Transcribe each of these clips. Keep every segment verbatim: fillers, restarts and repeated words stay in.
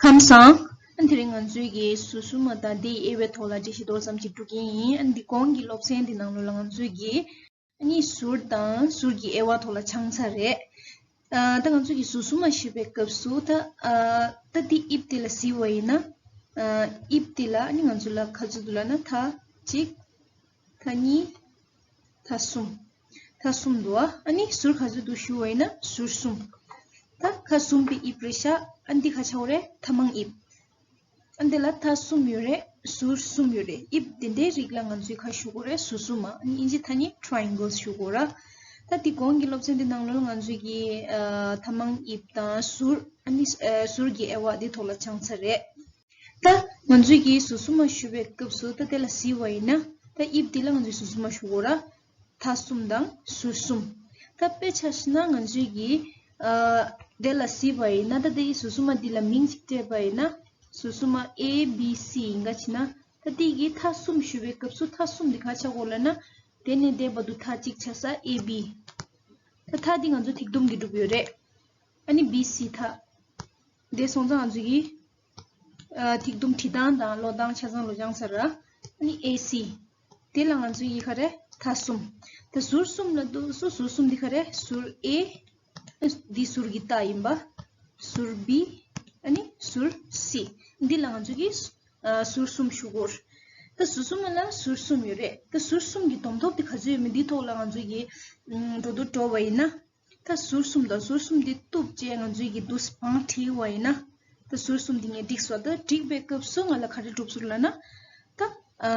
ལམ་སང་། ཨ་དེ་རིང་ང་ཚོའི་གི་ཟུར་གསུམ་མ་དང་དེའི་དབྱེ་བའི་ཐོག་ལ་འགྲེལ་བཤད་མདོར་ཙམ་ཅིག་འགྲོ་གི་ཡིན། ཨ་འདི་གོང་གི་སློབ་ཚན་འདི་ནང་ལོགས་ལ་ང་ཚོའི་གི་ཨ་ནི་ཟུར་དང་ཟུར་གྱི་དབྱེ་བ་ཐོག་ལ་སྦྱངས་ཚར་རེད། ཨ་ད་ང་ཚོའི་གི་ཟུར་གསུམ་མ་ཞུས་པའི་སྐབས་སུ་ད་ཨ་ད་འདི་དབྱིབས་འདི་ལ་གཟིགས་པ་ཡིན་ན། ཨ་དབྱིབས་འདི་ལ་ཨ་ནི་ང་ཚོ་ལ་ག་ཚོད་འདུག་ལབ་ན་མཐའ་གཅིག་མཐའ་གཉིས། མཐའ་གསུམ། མཐའ་གསུམ་འདུག་ཨ། ཨ་ནི་ཟུར་ག་ཚོད་འདུག་ཞུ་བ་ཡིན་ན་ཟུར་གསུམ། ད་ཁ་གསུམ་པའི་དབྱིབས་རེད་ཤག་ཨ་འདི་ག་ཆགས་ཀྱི་རེད། མཐའ་མང་དབྱིབས། ཨ་འདི་ལ་མཐའ་གསུམ་ཡོད་རེད། ཟུར་གསུམ་ཡོད་རེད། དབྱིབས་དེ་འདྲའི་རིགས་ལ་ང་ཚོས་ག་ཞུ་གི་རེད། ཟུར་གསུམ་མ། ཨ་ནི་དབྱིན་ཇི་ཐ་སྙད་triangles ཞུ་གི་རེད། ད་འདི་གོང་གི་སློབ་ཚན་འདི་ནང་ལོགས་ང་ཚོས་ཀྱི་ཨ་མཐའ་མང་དབྱིབས་དང་ཟུར། ཨ་ནི་ཨ་ཟུར་གྱི་དབྱེ་བ་འདི་ཐོག་ལ་སྦྱངས་ཚར་རེད། ད་ང་ཚོས་ཀྱིས་ཟུར་གསུམ་མ་ཞུ་བའི་སྐབས་སུ་ད་དེ་ལ་གཟིགས་པ་ཡིན་ན། ད་དབྱིབས་འདི་ལ་ང་ཚོས་ཟུར་གསུམ་མ་ཞུ་གི་རེད། མཐའ་གསུམ་དང་ཟུར་གསུམ། ད་དཔེ་ཆ་བཞག་ན་ང་ཚོས་ཀྱིས་ཨ་དེ་ལ་གཟིགས་པ་ཡིན་ན། ད་དེ་ཡི་ཟུར་གསུམ་མ་འདི་ལ་མིང་ཅིག་སྤྲད་པ་ཡིན་ན། ཟུར་གསུམ་མ་A B C ཡིན་ག་བྱས་ན། ད་དེ་གི་མཐའ་གསུམ་ཞུ་བའི་སྐབས་སུ་མཐའ་གསུམ་འདི་ག་ཆགས་ཀྱི་ཡོད་ལབ་ན། དེ་ནས་དེ་བར་དུ་མཐའ་གཅིག་ཆགས་ས་A B། ད་མཐའ་འདི་ང་ཚོ་ཐིག་དུམ་གྱིས་གྲུབ་ཡོད་རེད། ཨ་ནི་B C མཐའ། དེ་སོང་ཙང་ང་ཚོ་གིས་ཨ་ཐིག་དུམ་བྲིས་སྟངས་དང་ཀློག་སྟངས་ཆ་ཚང་ལོ་སྦྱངས་ཚར་ར། ཨ་ནི་A C། དེ་ལ་ང་ཚོ་གིས་ག་རེ། མཐའ་གསུམ། ད་ཟུར་གསུམ་ལབ་དུས་སུ་ཟུར་གསུམ་འདི་ག་རེ། ཟུར་A། འདི་ཟུར་གྱི་རྟགས་ཡིན་པ། ཟུར་B། ཨ་ནི་ཟུར་C། འདི་ལ་ང་ཚོ་གིས་ཨ་ཟུར་གསུམ་ཞུ་གི་ཡོད། ད་ཟུར་གསུམ་ལ་ཟུར་གསུམ་ཡོད་རེད། ད་ཟུར་གསུམ་གྱི་སྡོམ་ཐོབ་དེ་ག་ཚོད་ཡོད་མེད་འདི་ཐོག་ལ་ང་ཚོ་གིས་ཨ་འགྲོ་འདུག་འགྲོ་བ་ཡིན་ན། ད་ཟུར་གསུམ་དང་ཟུར་གསུམ་འདི་གཏུབ་བྱས་ང་ཚོའི་གི་འདུག་སེ་བང་བྲིས་པ་ཡིན་ན། ད་ཟུར་གསུམ་འདི་ངས་བསྒྲིགས་སོང་། ད་བསྒྲིགས་པའི་སྐབས་སུ་ང་ལ་ག་རེ་གྲུབ་སོང་ལབ་ན། ད་ཨ་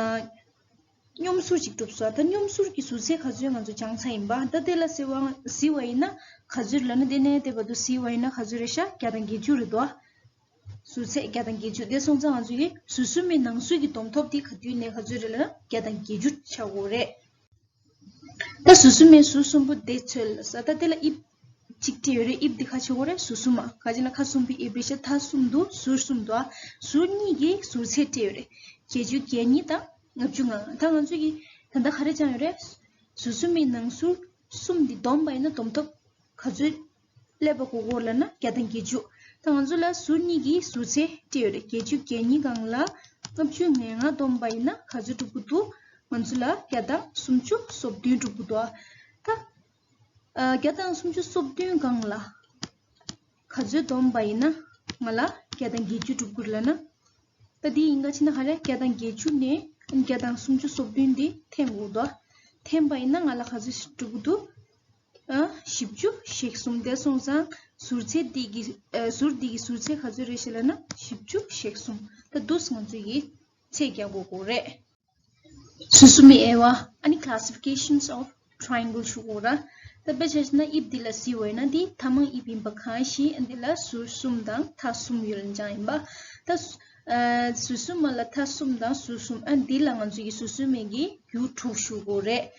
སྙོམས་ཟུར་ཅིག་གྲུབ་སོང་། ད་སྙོམས་ཟུར་གྱི་ཟུར་ཚད་ག་ཚོད་ང་ཚོ་སྦྱངས་ཚར་ཡིན་པ། ད་དེ་ལ་གཟིགས་པ་གཟིགས་པ་ཡིན་ན་ག་ཚོད་ལབ་ན། དེ་ནས་དེ་བར་དུ་གཟིགས་པ་ཡིན་ན་ག་ཚོད་རེད་ཤག་བརྒྱ་དང་བརྒྱད་ཅུ་རེད་དོ། ཟུར་ཚད་བརྒྱ་དང་བརྒྱད་ཅུ། དེ་སོང་ཙང་ང་ཚོ་གི་ཟུར་གསུམ་མའི་ནང་ཟུར་གྱི་སྡོམ་ཐོབ་དེ་ག་དུས་ནས་ག་ཚོད་རེད་ལབ་ན་བརྒྱ་དང་བརྒྱད་ཅུ་ཆགས་ཀྱི་ཡོད་རེད། ད་ཟུར་གསུམ་མའི་ཟུར་གསུམ་པོ་དེ་ཚོད་ལ་ས། ད་དེ་ལ་དབྱིབས་གཅིག་སྤྲད་ཡོད་རེད། དབྱིབས་འདི་ག་ཆགས་ཀྱི་ཡོད་རེད། ཟུར་གསུམ་མ། ག་ཅི་ན་ཁ་གསུམ་པའི་དབྱིབས་རེད་ཤག་མཐའ་གསུམ་འདུག་ཟུར་གསུམ་འདུག་ཟུར་གཉིས་ཀྱི་ཟུར་ཚད་སྤྲད་ཡོད་རེད། བརྒྱད་ཅུ་གྱ་གཉིས་དང་ལྔ་བཅུ་ང་ལྔ། ད་ང་ཚོ་གིས་ད་ལྟ་ག་རེ་སྦྱངས་ཡོད་རེད། ཟུར་གསུམ་མའི་ནང་ཟུར་གསུམ་འདི་བསྡོམས་པ་ཡིན་ན་སྡོམ་ཐོབ་ག་ཚོད་སླེབས་པ་དགོས་ཀྱི་ཡོད་ལབ་ན་བརྒྱ་དང་བརྒྱད་ཅུ། ད་ང་ཚོ་ལ་ཟུར་གཉིས་ཀྱི་ཟུར་ཚད་སྤྲད་ཡོད་རེད། བརྒྱད་ཅུ་གྱ་གཉིས་སྒང་ལ་ལྔ་བཅུ་ང་ལྔ་བསྡོམས་པ་ཡིན་ན་ག་ཚོད་འགྲོ་གི་འདུག་ང་ཚོ་ལ་བརྒྱ་དང་སུམ་ཅུ་སོ་བདུན་འགྲོ་གི་འདུག་ད་ཨ་བརྒྱ་དང་སུམ་ཅུ་སོ་བདུན་སྒང་ལ་ག་ཚོད་བསྡོམས་པ་ཡིན་ན་ང་ལ་བརྒྱ་དང་བརྒྱད་ཅུ་འགྲོ་གི་རེད་ལབ་ན། ད་འདི་ཡིན་ག་ཕྱིན་ན་ག་རེ། བརྒྱ་དང་བརྒྱད་ཅུ་ནས་བརྒྱ་དང་སུམ་ཅུ་སོ་བདུན་འདི་འཐེན་དགོས་འདུག་འཐེན་པ་ཡིན་ན་ང་ལ་ག་ཚོད་འགྲོ་གི་འདུག་ཨ་བཞི་བཅུ་ཞེ་གསུམ། དེ་སོང་ཙང་ཟུར་ཚད་འདི་གི་ཨ་ཟུར་འདི་གི་ཟུར་ཚད་ག་ཚོད་རེད་ཤག་ལབ་ན་བཞི་བཅུ་ཞེ་གསུམ། ད་འདུག་སེ་ང་ཚོ་གིས་ཚད་རྒྱག་དགོས་ཀྱི་རེད། ཟུར་གསུམ་མའི་དབྱེ་བ། ཨ་ནི་classifications of triangle ཞུ་དགོས་ར། ད་དཔེ་ཆ་བཞག་ན་དབྱིབས་འདི་ལ་གཟིགས་པ་ཡིན་ན་འདི་མཐའ་མང་དབྱིབས་ཡིན་པ་གང་ཞིག་ཨ་འདི་ལ་ཟུར་གསུམ་དང་མཐའ་གསུམ་ཡོད་ལབ་ཡིན་པ། ད་ཟུ་ཨ་ཟུར་གསུམ་མ་ལ་མཐའ་གསུམ་དང་ཟུར་གསུམ། ཨ་འདི་ལ་ང་ཚོ་གི་ཟུར་གསུམ་མའི་གི་རྒྱུ་དྲུག་ཞུ་དགོས་རེད།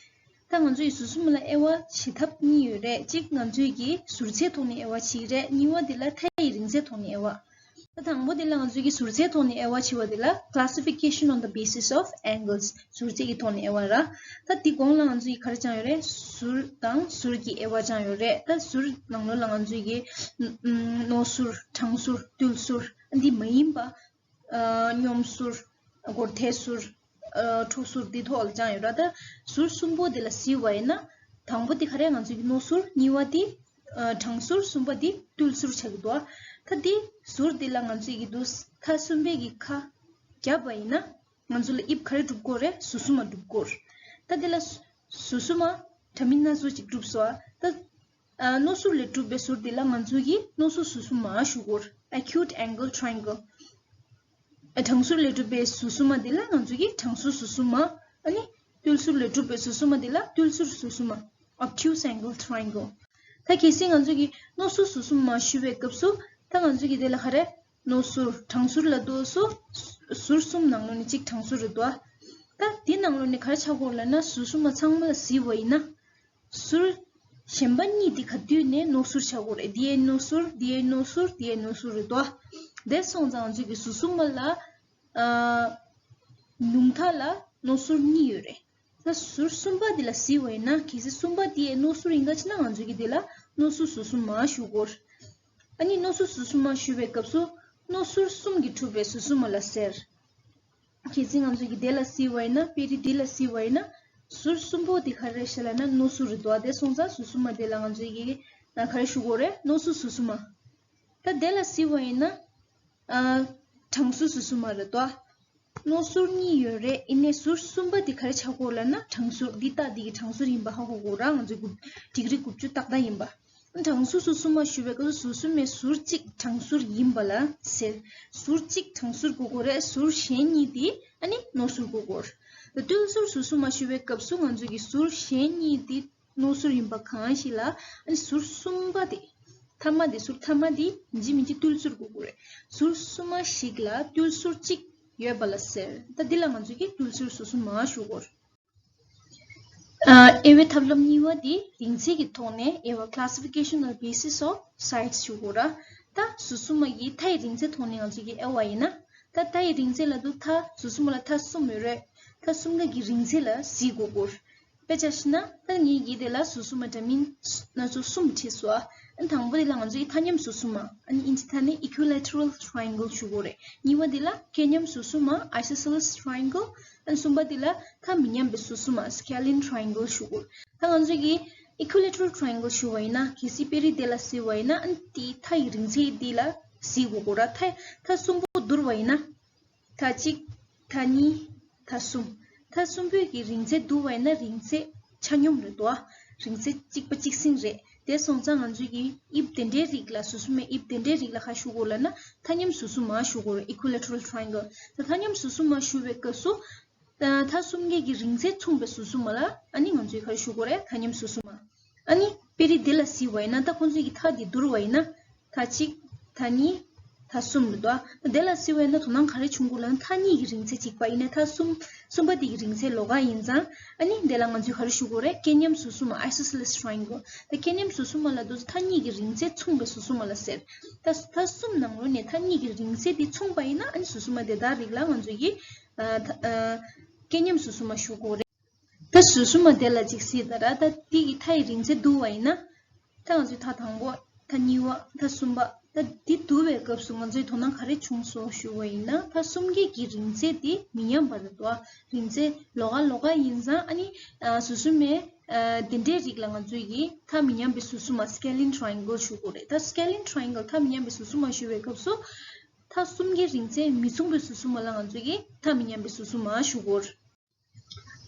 ད་ང་ཚོ་ཡི་ཟུར་གསུམ་ལ་དབྱེ་བ་ཕྱེ་ཐབས་གཉིས་ཡོད་རེད། གཅིག་ང་ཚོའི་གི་ཟུར་ཚད་ཐོག་ནས་དབྱེ་བ་ཕྱེ་གི་རེད། གཉིས་པ་དེ་ལ་མཐའ་ཡི་རིང་ཚད་ཐོག་ནས་དབྱེ་བ། ད་དང་པོ་དེ་ལ་ང་ཚོའི་གི་ཟུར་ཚད་ཐོག་ནས་དབྱེ་བ་ཕྱེ་བ་དེ་ལ་classification on the basis of angles ཟུར་ཚད་ཀྱི་ཐོག་ནས་དབྱེ་བ་ར། ད་དེ་གོང་ལ་ང་ཚོ་ཡི་ག་རེ་སྦྱངས་ཡོད་རེད། ཟུར་དང་ཟུར་གྱི་དབྱེ་བ་སྦྱངས་ཡོད་རེད། ད་ཟུར་ནང་ལོགས་ལ་ང་ཚོའི་གི་ཨ་ཨ་རྣོ་ཟུར། གྲང་ཟུར། རྡུལ་ཟུར། ཨ་འདི་མ་ཡིན་པ། ཨ་སྙོམས་ཟུར། སྒོར་ཐལ་ཟུར། ཨ་འཁྲུ་ཟུར་འདི་ཐོག་ལ་སྦྱངས་ཡོད་ར། ད་ཟུར་གསུམ་པོ་འདི་ལ་གཟིགས་པ་ཡིན་ན། དང་པོ་འདི་ག་རེ་ང་ཚོའི་གི་རྣོ་ཟུར། གཉིས་པ་འདི་ཨ་གྲང་ཟུར། གསུམ་པ་འདི་རྡུལ་ཟུར་ཆགས་ཀྱི་འདུག་ད་འདི་ཟུར་འདི་ལ་ང་ཚོའི་གི་འདུག་མཐའ་གསུམ་པའི་གི་ཁ་བརྒྱབ་པ་ཡིན་ན། ང་ཚོ་ལ་དབྱིབས་ག་རེ་གྲུབ་ཀྱི་ཡོད་རེད། ཟུར་གསུམ་མ་གྲུབ་ཀྱི་ཡོད་རེད། ད་འདི་ལ་ཟུར་གསུམ་མ་འདྲ་མིན་སྣ་ཚོགས་ཅིག་གྲུབ་སོང་ཨ། ད་ཨ་རྣོ་ཟུར་ལས་གྲུབ་པའི་ཟུར་འདི་ལ་ང་ཚོ་གིས་རྣོ་ཟུར་ཟུར་གསུམ་མ་ཞུ་གི་ཡོད་རེད། acute angle triangle། ཨ་གྲང་ཟུར་ལས་གྲུབ་པའི་ཟུར་གསུམ་མ་འདི་ལ་ང་ཚོ་གིས་གྲང་ཟུར་ཟུར་གསུམ་མ། ཨ་ནི་རྡུལ་ཟུར་ལས་གྲུབ་པའི་ཟུར་གསུམ་མ་འདི་ལ་རྡུལ་ཟུར་ཟུར་གསུམ་མ། obtuse angle triangle། ད་གལ་སྲིད་ང་ཚོ་གིས་རྣོ་ཟུར་ཟུར་གསུམ་མ་ཞུ་བའི་སྐབས་སུ་ད་ང་ཚོ་གིས་དེ་ལ་ག་རེ། རྣོ་ཟུར། གྲང་ཟུར་ལབ་དུས་སུ་ཟུར་གསུམ་ནང་ལོགས་ནས་གཅིག་གྲང་ཟུར་རེད་དོ། ད་དེ་ནང་ལོགས་ནས་ག་རེ་ཆགས་ཀྱི་ཡོད་ལབ་ན། ཟུར་གསུམ་མ་ཚང་མ་ལ་གཟིགས་པ་ཡིན་ན། ཟུར་གཞན་པ་གཉིས་དེ་ག་དུས་ནས་རྣོ་ཟུར་ཆགས་ཀྱི་ཡོད་རེད། འདི་ཡང་རྣོ་ཟུར། འདི་ཡང་རྣོ་ཟུར། འདི་ཡང་རྣོ་ཟུར་རེད་དོ། དེ་སོང་ཙང་ང་ཚོས་ཀྱི་ཟུར་གསུམ་མ་ལ་ཨ་ཉུང་མཐའ་ལ་རྣོ་ཟུར་གཉིས་ཡོད་རེད། ད་ཟུར་གསུམ་པ་འདི་ལ་གཟིགས་པ་ཡིན་ན། གལ་སྲིད་གསུམ་པ་འདི་ཡང་རྣོ་ཟུར་ཡིན་ག་ཕྱིན་ན་ང་ཚོས་ཀྱི་འདི་ལ་རྣོ་ཟུར་ཟུར་གསུམ་མ་ཞུ་གི་ཡོད་རེད། ཨ་ནི་རྣོ་ཟུར་ཟུར་གསུམ་མ་ཞུ་བའི་སྐབས་སུ་ རྣོ་ཟུར་གསུམ་གྱིས་གྲུབ་པའི་ཟུར་གསུམ་མ་ལ་ཟེར། གལ་སྲིད་ང་ཚོ་གིས་དེ་ལ་གཟིགས་པ་ཡིན་ན། དཔེ་རིས་འདི་ལ་གཟིགས་པ་ཡིན་ན། ཟུར་གསུམ་པོ་དེ་ག་རེ་རེད་ལབ་ན་རྣོ་ཟུར་རེད་འདུག་ཨ། དེ་སོང་ཙང་ཟུར་གསུམ་མ་དེ་ལ་ང་ཚོ་གིས་ག་རེ་ཞུ་དགོས་རེད། རྣོ་ཟུར་ཟུར་གསུམ་མ། ད་དེ་ལ་གཟིགས་པ་ཡིན་ན། ཨ། དྲང་ཟུར་ཟུར་གསུམ་མ་རེད་འདུག་ཨ། རྣོ་ཟུར་གཉིས་ཡོད་རེད། ཡིན་ནའི་ཟུར་གསུམ་པ་དེ་ག་རེ་ཆགས་ཀྱི་ཡོད་ལབ་ན་དྲང་ཟུར། འདི་རྟགས་འདི་གི་དྲང་ཟུར་ཡིན་པ་ཧ་གོ་དགོས་ར། ང་ཚོའི་དགུ། ཌིག་རི་དགུ་བཅུ་ཏག་ཏག་ཡིན་པ། དྲང་ཟུར་ཟུར་གསུམ་མ་ཞུ་བའི་སྐབས་སུ་ཟུར་གསུམ་མའི་ཟུར་གཅིག་དྲང་ཟུར་ཡིན་པ་ལ་ཟེར། ཟུར་གཅིག་དྲང་ཟུར་དགོས་ཀྱི་རེད། ཟུར་གཞན་གཉིས་དེ་ཨ་ནི་རྣོ་ཟུར་དགོས་ཀྱི་ཡོད་རེད། ད་རྟུལ་ཟུར་ཟུར་གསུམ་མ་ཞུ་བའི་སྐབས་སུ་ང་ཚོ་གི་ཟུར་གཞན་གཉིས་དེ་རྣོ་ཟུར་ཡིན་པ་གང་ཞིག་ལ། ཨ་ནི་ཟུར་གསུམ་པ་དེ། མཐའ་མ་དེ། ཟུར་མཐའ་མ་དེ་ཡིན་གཅིག་མིན་གཅིག་རྟུལ་ཟུར་དགོས་ཀྱི་རེད། ཟུར་གསུམ་མ་ཞིག་ལ་རྟུལ་ཟུར་གཅིག་ཡོད་པ་ལ་ཟེར། ད་འདི་ལ་ང་ཚོ་གིས་རྟུལ་ཟུར་ཟུར་གསུམ་མ་ཞུ་དགོས་རེད། ཨ། དབྱེ་བའི་ཐབས་ལམ་གཉིས་པ་དེ་རིང་ཚད་ཀྱི་ཐོག་ནས་དབྱེ་བ། Classification of basis of sides ཞུ་དགོས་ར། ད་ཟུར་གསུམ་མ་ཡི་མཐའ་ཡི་རིང་ཚད་ཐོག་ནས་ང་ཚོ་གིས་དབྱེ་བ་ཡིན་ན། ད་མཐའ་ཡི་རིང་ཚད་ལབ་དུས་མཐའ། ཟུར་གསུམ་མ་ལ་མཐའ་གསུམ་ཡོད་རེད། མཐའ་གསུམ་ཀ་གི་རིང་ཚད་ལ་གཟིགས་དགོས་ཀྱི་ཡོད་རེད། དཔེ་ཆ་བཞག་ན། ད་ངས་ཀྱིས་དེ་ལ་ཟུར་གསུམ་མ་འདྲ་མིན་སྣ་ཚོགས་གསུམ་བྲིས་སོང་ཨ། ཨ་ནི་དང་པོ་དེ་ལ་ང་ཚོ་གིས་མཐའ་མཉམ་ཟུར་གསུམ་མ། ཨ་ནི་དབྱིན་ཇི་མཐའ་ནས་equilateral triangle ཞུ་དགོས་རེད། གཉིས་པ་དེ་ལ་སྐས་མཉམ་ཟུར་གསུམ་མ། Isosceles triangle། ཨ་ནི་གསུམ་པ་དེ་ལ་མཐའ་མི་མཉམ་པའི་ཟུར་གསུམ་མ། Scalene triangle ཞུ་དགོས། ད་ང་ཚོ་གིས་equilateral triangle ཞུ་བ་ཡིན་ན། གལ་སྲིད་དཔེ་རིས་དེ་ལ་གཟིགས་པ་ཡིན་ན། ཨ་ནི་དེའི་མཐའ་ཡི་རིང་ཚད་དེ་ལ་གཟིགས་དགོས་ཀྱི་ཡོད་ར། མཐའ། མཐའ་གསུམ་པོ་བསྡུར་བ་ཡིན་ན། མཐའ་གཅིག་མཐའ་གཉིས། མཐའ་གསུམ། མཐའ་གསུམ་པོའི་གི་རིང་ཚད་བསྡུར་བ་ཡིན་ན་རིང་ཚད་ཆ་སྙོམས་རེད་འདུག་ཨ། རིང་ཚད་གཅིག་པ་གཅིག་སྲིང་རེད། དེ་སོང་ཙང་ང་ཚོས་ཀྱི་དབྱིབས་དེ་འདྲའི་རིགས་ལ། ཟུར་གསུམ་མའི་དབྱིབས་དེ་འདྲའི་རིགས་ལ་ག་རེ་ཞུ་དགོས་ལབ་ན་མཐའ་མཉམ་ཟུར་གསུམ་མ་ཞུ་དགོས་རེད། Equilateral triangle། ད་མཐའ་མཉམ་ཟུར་གསུམ་མ་ཞུ་བའི་སྐབས་སུ། ད་མཐའ་གསུམ་ཀའི་གི་རིང་ཚད་མཚུངས་པའི་ཟུར་གསུམ་མ་ལ་ཨ་ནི་ང་ཚོས་ག་རེ་ཞུ་དགོས་རེད། མཐའ་མཉམ་ཟུར་གསུམ་མ། ཨ་ནི་དཔེ་རིས་འདི་ལ་གཟིགས་པ་ཡིན་ན། ད་ཁོང་ཚོའི་གི་མཐའ་འདི་བསྡུར་བ་ཡིན་ན། མཐའ་གཅིག་མཐའ་གཉིས། མཐའ་གསུམ་རེད་འདུག་ཨ། འདི་ལ་གཟིགས་པ་ཡིན་ན་དོ་སྣང་ག་རེ་བྱུང་དགོས་ལབ་ན། མཐའ་གཉིས་ཀྱི་རིང་ཚད་གཅིག་པ་ཡིན་ནའི་མཐའ་གསུམ། གསུམ་པ་དེ་གི་རིང་ཚད་ལོགས་ཀ་ཡིན་ཙང་། ཨ་ནི་འདི་ལ་ང་ཚོས་ག་རེ་ཞུ་དགོས་རེད། སྐས་མཉམ་ཟུར་གསུམ་མ། Isosceles triangle། ད་སྐས་མཉམ་ཟུར་གསུམ་མ་ལབ་དུས་མཐའ་གཉིས་ཀྱི་རིང་ཚད་མཚུངས་པའི་ཟུར་གསུམ་མ་ལ་ཟེར། ད་མཐའ་གསུམ་ནང་ལོགས་ནས་མཐའ་གཉིས་ཀྱི་རིང་ཚད་དེ་མཚུངས་པ་ཡིན་ན། ཨ་ནི་ཟུར་གསུམ་མ་དེ་དག་རིགས་ལ་ང་ཚོས་ཀྱི། ཨ། ད། ཨ། སྐས་མཉམ་ཟུར་གསུམ་མ་ཞུ་དགོས་རེད། ད་ཟུར་གསུམ་མ་དེ་ལ་ཅིག་གཟིགས་དང་ར། ད་དེ་གི་མཐའ་ཡི་རིང་ཚད་བསྡུར་བ་ཡིན་ན། ད་ང་ཚོས་མཐའ་དང་པོ། མཐའ་གཉིས་པ། མཐའ་གསུམ་པ། ད་འདི་བསྡུར་བའི་སྐབས་སུ་ང་ཚོས་དོ་སྣང་ག་རེ་བྱུང་སོང་ཞུ་བ་ཡིན་ན། མཐའ་གསུམ་ཀའི་གི་རིང་ཚད་དེ་མི་མཉམ་པ་རེད་འདུག་ཨ། རིང་ཚད་ལོགས་ཀ་ལོགས་ཀ་ཡིན་ཙང་། ཨ་ནི། ཨ། ཟུར་གསུམ་མའི། ཨ། དེ་འདྲའི་རིགས་ལ་ང་ཚོས་ཀྱི་མཐའ་མི་མཉམ་པའི་ཟུར་གསུམ་མ། Scalene triangle ཞུ་དགོས་རེད། ད་Scalene triangle། མཐའ་མི་མཉམ་པའི་ཟུར་གསུམ་མ་ཞུ་བའི་སྐབས་སུ། མཐའ་གསུམ་ཀའི་རིང་ཚད་མི་མཚུངས་པའི་ཟུར་གསུམ་མ་ལ་ང་ཚོས་ཀྱི་མཐའ་མི་མཉམ་པའི་ཟུར་གསུམ་མ་ཞུ་དགོས་རེད།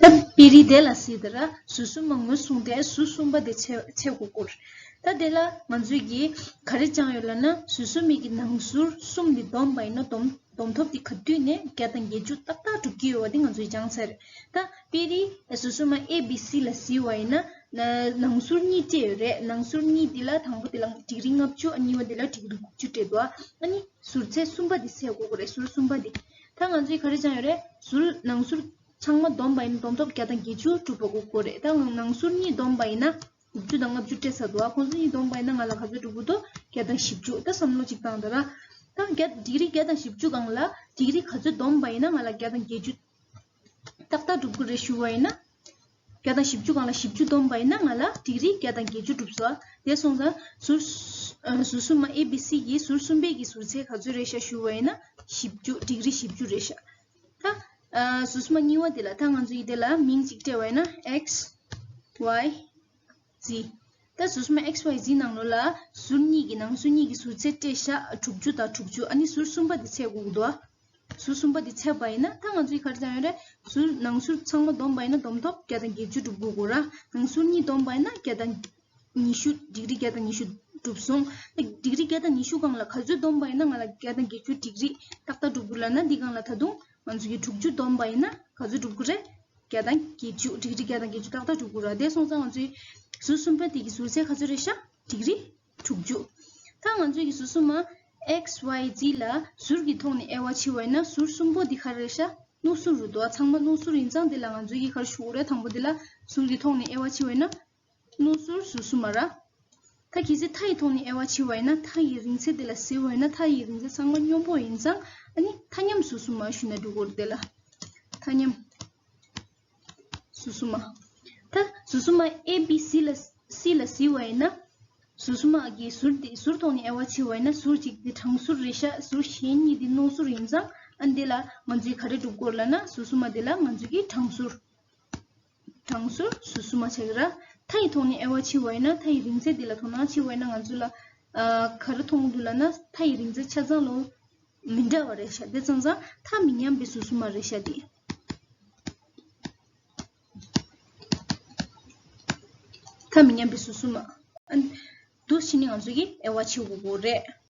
ད་དཔེ་རིས་དེ་ལ་གཟིགས་དང་ར། ཟུར་གསུམ་མ་ངོས་བཟུང་སྟེ་ཟུར་གསུམ་པ་དེ་ཕྱེ་ཕྱེ་དགོས་ཀྱི་ཡོད་རེད། ད་དེ་ལ་ང་ཚོས་ཀྱིས་ག་རེ་སྦྱངས་ཡོད་ལབ་ན། ཟུར་གསུམ་མའི་གི་ནང་ཟུར་གསུམ་དེ་བསྡོམས་པ་ཡིན་ན། བསྡོམས་བསྡོམས་ཐོབ་དེ་ག་དུས་ནས་བརྒྱ་དང་བརྒྱད་ཅུ་ཏག་ཏག་གྲུབ་ཀྱི་ཡོད་པ་དེ་ང་ཚོས་སྦྱངས་ཚར་རེད། ད་དཔེ་རིས་ཟུར་གསུམ་མ་ཨེ་བི་སི་ལ་གཟིགས་པ་ཡིན་ན། ན་ནང་ཟུར་གཉིས་སྤྲད་ཡོད་རེད། ནང་ཟུར་གཉིས་དེ་ལ་དང་པོ་དེ་ལ་ཌིག་རི་ལྔ་བཅུ། ཨ། གཉིས་པ་དེ་ལ་ཌིག་རི་དགུ་བཅུ་སྤྲད་འདུག་ཨ། ཨ་ནི་ཟུར་ཚད་གསུམ་པ་དེ་ཚད་དགོས་ཀྱི་རེད། ཟུར་གསུམ་པ་དེ། ད་ང་ཚོས་ག་རེ་སྦྱངས་ཡོད་རེད། ཟུར་ནང་ཟུར་ཚང་མ་བསྡོམས་པ་ཡིན་ན་བསྡོམས་ཐོབ་བརྒྱ་དང་བརྒྱད་ཅུ་གྲུབ་པ་དགོས་ཀྱི་རེད། ད་ང་ནང་ཟུར་གཉིས་བསྡོམས་པ་ཡིན་ན་དགུ་བཅུ་དང་ལྔ་བཅུ་སྤྲད་ཚར་འདུག་ཨ། ཁོང་ཚོ་གཉིས་བསྡོམས་པ་ཡིན་ན་ང་ལ་ག་ཚོད་འགྲོ་གི་འདུག་བརྒྱ་དང་བཞི་བཅུ། ད་བསམ་བློ་གཅིག་བཏང་དང་ར། ད་བརྒྱ། ཌིག་རི་བརྒྱ་དང་བཞི་བཅུ་སྒང་ལ་ཌིག་རི་ག་ཚོད་བསྡོམས་པ་ཡིན་ན་ང་ལ་བརྒྱ་དང་བརྒྱད་ཅུ་ཏག་ཏག་འགྲུབ་ཀྱི་རེད་ཞུ་བ་ཡིན་ན། བརྒྱ་དང་བཞི་བཅུ་སྒང་ལ་བཞི་བཅུ་བསྡོམས་པ་ཡིན་ན་ང་ལ་ཌིག་རི་བརྒྱ་དང་བརྒྱད་ཅུ་འགྲུབ་སོང་། དེ་སོང་ཙང་ཟུར། ཨ། ཟུར་གསུམ་མ་ཨེ་བི་སི་གི་ཟུར་གསུམ་པའི་གི་ཟུར་ཚད་ག་ཚོད་རེད་ཤག་ཞུ་བ་ཡིན་ན་བཞི་བཅུ། ཌིག་རི་བཞི་བཅུ་རེད་ཤག། ད། ཨ། ཟུར་གསུམ་མ་གཉིས་པ་དེ་ལ་ད་ང་ཚོ་ཡི་དེ་ལ་མིང་གཅིག་སྤྲད་པ་ཡིན་ན་ཨེག་སི་ཝའི་ཛི། ད་ཟུར་གསུམ་མ་ཨེག་སི་ཝའི་ཛི་ནང་ལོགས་ལ་ཟུར་གཉིས་ཀྱི། ནང་ཟུར་གཉིས་ཀྱི་ཟུར་ཚད་སྤྲད་ཤག། དྲུག་ཅུ་དང་དྲུག་ཅུ། ཨ་ནི་ཟུར་གསུམ་པ་དེ་ཚད་དགོས་ཀྱི་འདུག་ཨ། ཟུར་གསུམ་པ་དེ་ཚད་པ་ཡིན་ན། ད་ང་ཚོས་ག་རེ་སྦྱངས་ཡོད་རེད། ཟུར་ནང་ཟུར་ཚང་མ་བསྡོམས་པ་ཡིན་ན་བསྡོམས་ཐོབ་བརྒྱ་དང་བརྒྱད་ཅུ་འགྲུབ་དགོས་ཀྱི་རེད། ནང་ཟུར་གཉིས་བསྡོམས་པ་ཡིན་ན་བརྒྱ་དང་ཉི་ཤུ། ཌིག་རི་བརྒྱ་དང་ཉི་ཤུ་འགྲུབ་སོང་། ཌིག་རི་བརྒྱ་དང་ཉི་ཤུ་སྒང་ལ་ག་ཚོད་བསྡོམས་པ་ཡིན་ན་ང་ལ་བརྒྱ་དང་བརྒྱད་ཅུ་ཌིག་རི་ཏག་ཏག་འགྲུབ་ཀྱི་ལབ་ན། འདི་སྒང་ལ་ད་དུང་ང་ཚོ་གིས་དྲུག་ཅུ་བསྡོམས་པ་ཡིན་ན་ག་ཚོད་འགྲུབ་ཀྱི་རེད། བརྒྱ་དང་བརྒྱད་ཅུ། ཌིག་རི་བརྒྱ་དང་བརྒྱད་ཅུ་ཏག་ཏག་འགྲུབ་ཀྱི་རེད། དེ་སོང་ཙང་ང་ཚོའི་ཟུར་གསུམ་པ་དེ་གི་ཟུར་ཚད་ག་ཚོད་རེད་ཤག། ཌིག་རི་དྲུག་ཅུ། ད་ང་ཚོའི་གི་ཟུར་གསུམ་མ་ཨེག་སི་ཝའི་ཛི་ལ་ཟུར་གྱི་ཐོག་ནས་དབྱེ་བ་ཕྱེ་བ་ཡིན་ན། ཟུར་གསུམ་པོ་འདི་ག་རེ་རེད་ཤག། རྣོ་ཟུར་རེད་འདུག་ཨ། ཚང་མ་རྣོ་ཟུར་ཡིན་ཙང་། འདི་ལ་ང་ཚོའི་གི་ག་རེ་ཞུ་དགོས་རེད། དང་པོ་འདི་ལ་ཟུར་གྱི་ཐོག་ནས་དབྱེ་བ་ཕྱེ་བ་ཡིན་ན། རྣོ་ཟུར་ཟུར་གསུམ་མ་ར། ད་གལ་སྲིད་མཐའ་ཡི་ཐོག་ནས་དབྱེ་བ་ཕྱེ་བ་ཡིན་ན། མཐའ་ཡི་རིང་ཚད་འདི་ལ་གཟིགས་པ་ཡིན་ན། མཐའ་ཡི་རིང་ཚད་ཚང་མ་སྙོམས་པོ་ཡིན་ཙང་། ཨ་ནི་མཐའ་མཉམ་ཟུར་གསུམ་མ་ཞུས་ན་འགྲིག་གི་རེད། དེ་ལ་མཐའ་མཉམ་ཟུར་གསུམ་མ། ད་ཟུར་གསུམ་མ་ཨེ་བི་སི་ལ། སི་ལ་གཟིགས་པ་ཡིན་ན། ཟུར་གསུམ་མ་གི་ཟུར་དེ་ཟུར་ཐོག་ནས་དབྱེ་བ་ཕྱེ་བ་ཡིན་ན་ཟུར་གཅིག་དེ་དྲང་ཟུར་རེད་ཤག་ཟུར་གཞན་གཉིས་དེ་རྣོ་ཟུར་ཡིན་ཙང་ཨ་འདི་ལ་ང་ཚོས་ག་རེ་སྒྲུབ་དགོས་ལབ་ན་ཟུར་གསུམ་མ་དེ་ལ་ང་ཚོས་ཀྱི་དྲང་ཟུར། དྲང་ཟུར་ཟུར་གསུམ་མ་ཆགས་ཀྱི་ར། མཐའ་ཡི་ཐོག་ནས་དབྱེ་བ་ཕྱེ་བ་ཡིན་ན་མཐའ་ཡི་རིང་ཚད་དེ་ལ་དོ་སྣང་བྱེད་པ་ཡིན་ན་ང་ཚོ་ལ་ཨ་ག་རེ་མཐོང་གི་འདུག་ལབ་ན་མཐའ་ཡི་རིང་ཚད་ཆ་ཚང་ལོ་མི་འདྲ་བ་རེད་ཤག་དེ་ཙང་ཙང་མཐའ་མི་མཉམ་པའི་ཟུར་གསུམ་མ་རེད་ཤག་དེ། མཐའ་མི་མཉམ་པའི་ཟུར་གསུམ་མ། ཨ་འདུག་བྱས་ནས་ང་ཚོ་གིས་དབྱེ་བ་ཕྱེ་དགོས་ཀྱི་རེད།